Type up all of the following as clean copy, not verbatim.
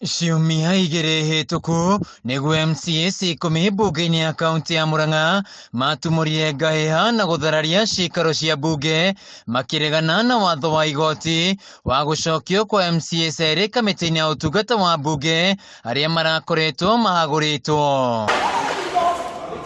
Ciumia igĩrĩ hĩtũku nĩguo MCAs ikũmi mbunge-inĩ ya kaunti ya Murang'a matumũrire ngahĩha na gũthararia ciikaro cia mbunge makĩregana na watho wa igoti wa gũcokio kwa MCAs erĩ kamĩtĩ-inĩ ya ũtungata wa mbunge arĩa marakoretwo mahagũrĩtwo.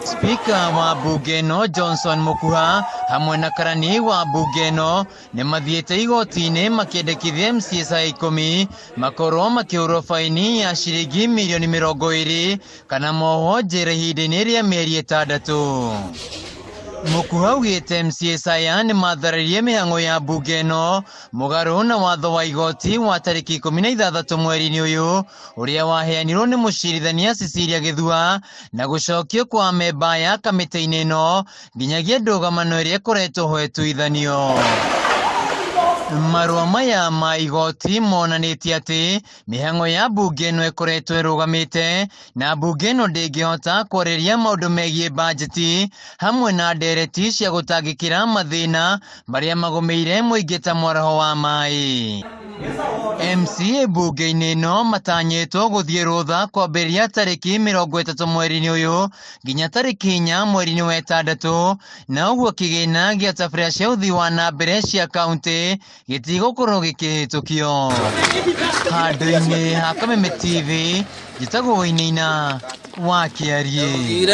Spika wa mbunge ĩno Johnson Mukuha hamwe na karani wa mbunge ĩno nĩ mathiĩte igoti-inĩ makĩendekithia MCAs aya ikũmi makorwo makĩhũrwo baini ya ciringi mirioni 20 kana mohwo njera ihinda-inĩ rĩa mĩeri 6. Mukuha augĩte MCAs aya nĩ mathararirie mĩhang'o ya mbunge ĩno mũgarũ na watho wa igoti wa tarĩki 16 mweri-inĩ ũyũ ũrĩa waheanirwo nĩ mũcirithania Cecilia Gĩthua na gũcokio kwa amemba aya kamĩtĩ-inĩ ĩno nginyagia ndũgamano ĩrĩa ĩkoretwo ho ĩtuithanio. Marũa maya ma igoti monanĩtie atĩ mĩhang'o ya mbunge ĩno ĩkoretwo ĩrũgamĩte na mbunge ĩno ndĩngĩhota kwarĩria maũndũ megiĩ bajeti hamwe na ndereti cia gũtangĩkĩra mathĩna marĩa magũmĩire mũingĩ ta mwaraho wa maĩ. MCA mbunge-inĩ ĩno matanyĩtwo gũthiĩ rũtha kwambĩrĩria tarĩki 30 mweri-inĩ ũyũ nginya tarĩki 4 mweri-inĩ wa 6, na ũguo kĩgĩna gĩa tabarĩra cia ũthii wa na mbere cia kauntĩ gĩtigũkorwo gĩkĩhĩtũkio. Handũ-inĩ ha Kameme TV, njĩtagwo Wainaina wa Kĩariĩ.